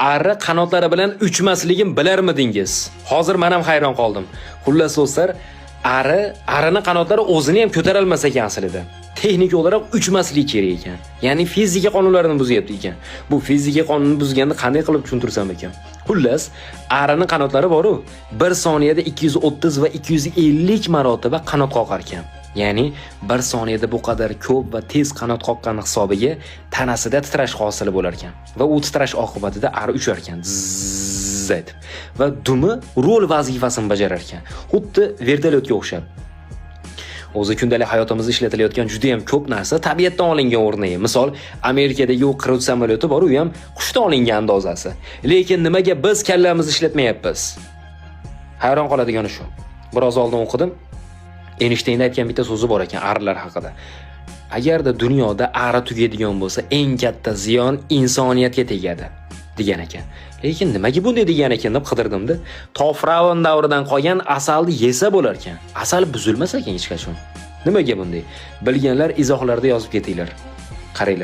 Arri qanotlari bilan uchmasligin bilarmidingiz? Hozir men ham hayron qoldim. Xullas do'stlar, arini qanotlari o'zini ham ko'tarolmas ekan aslida. Texnik o'laroq uchmasligi kerak ekan. Ya'ni fizika qonunlarini buzyapti ekan. Bu fizika qonunini buzganni qanday qilib tushuntirsam ekan? Xullas, arini qanotlari bor-u, 1 soniyada 230 va 250 marotaba qanot qoqar ekan. Ya'ni 1 soniyada bu qadar ko'p va tez qanot qoqqani hisobiga tanasida titrash hosil bo'lar ekan. Va u titrash oqibatida ari uchar ekan. Zzzz etib. Va dumi rul vazifasini bajarar ekan. Xuddi vertolyotga o'xshab. O'zi kundalik hayotimizda ishlatilayotgan juda ham ko'p narsa tabiatdan olingan o'rnagi. Misol, Amerikadagi u qiruvchi samolyoti bor, u ham qushdan olingan andozasi. Lekin nimaga biz kallamizni ishlatmayapmiz? Hayron qoladigani shu. Biroz oldin o'qidim. Eynshteynda aytgan bitta so'zi bor ekan arilar haqida. Agarda dunyoda ari tugaydigan bo'lsa, eng katta ziyon insoniyatga tegadi, degan ekan. Lekin nimaga bunday degan ekan deb qidirdimda. To Firavun davridan qolgan asalni yesa bo'lar ekan. Asal buzilmas ekan hech qachon. Nimaga bunday? Bilganlar izohlarda yozib ketinglar. Qaranglar.